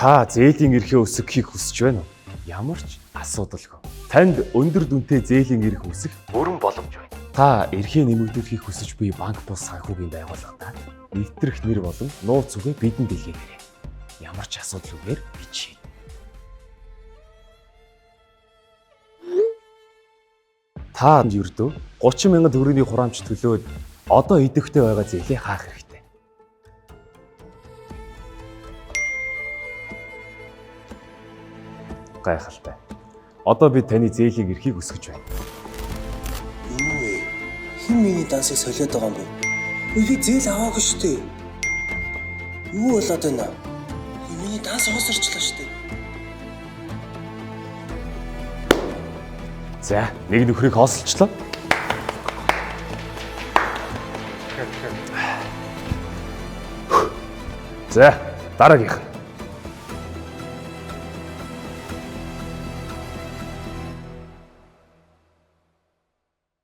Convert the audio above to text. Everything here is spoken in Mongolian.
Та зээлийн эрхээ өсгөхийг хүсэж байна уу? Ямар ч асуудалгүй. Танд өндөр дүнтэй зээлийн эрх үүсэх бүрэн боломж байна. Та эрхээ нэмэгдүүлэхийг хүсэж буй банк бус санхүүгийн байгууллагадаа нэвтрэх нэр болон нууц үгээ бидэнд илгээгээрэй. Ямар ч асуудалгүйгээр бид шийднэ. Та ердөө 30 мянган төгрөгийн хураамж төлөөд одоо идэвхтэй байгаа зээлээ хаах хэрэгтэй. Гайхалтай. Одоо би таны зээлийн эрхийг өсгөж байна. Юу вэ? Хэн миний дансыг солиод байгаа юм бэ? Үй, би зээл аваагүй шүү дээ. Юу болоод байна? Үй, миний данс хоосорчлоо шүү дээ. За, нэг нөхрийг хоосолчлоо. За, дараагийнх.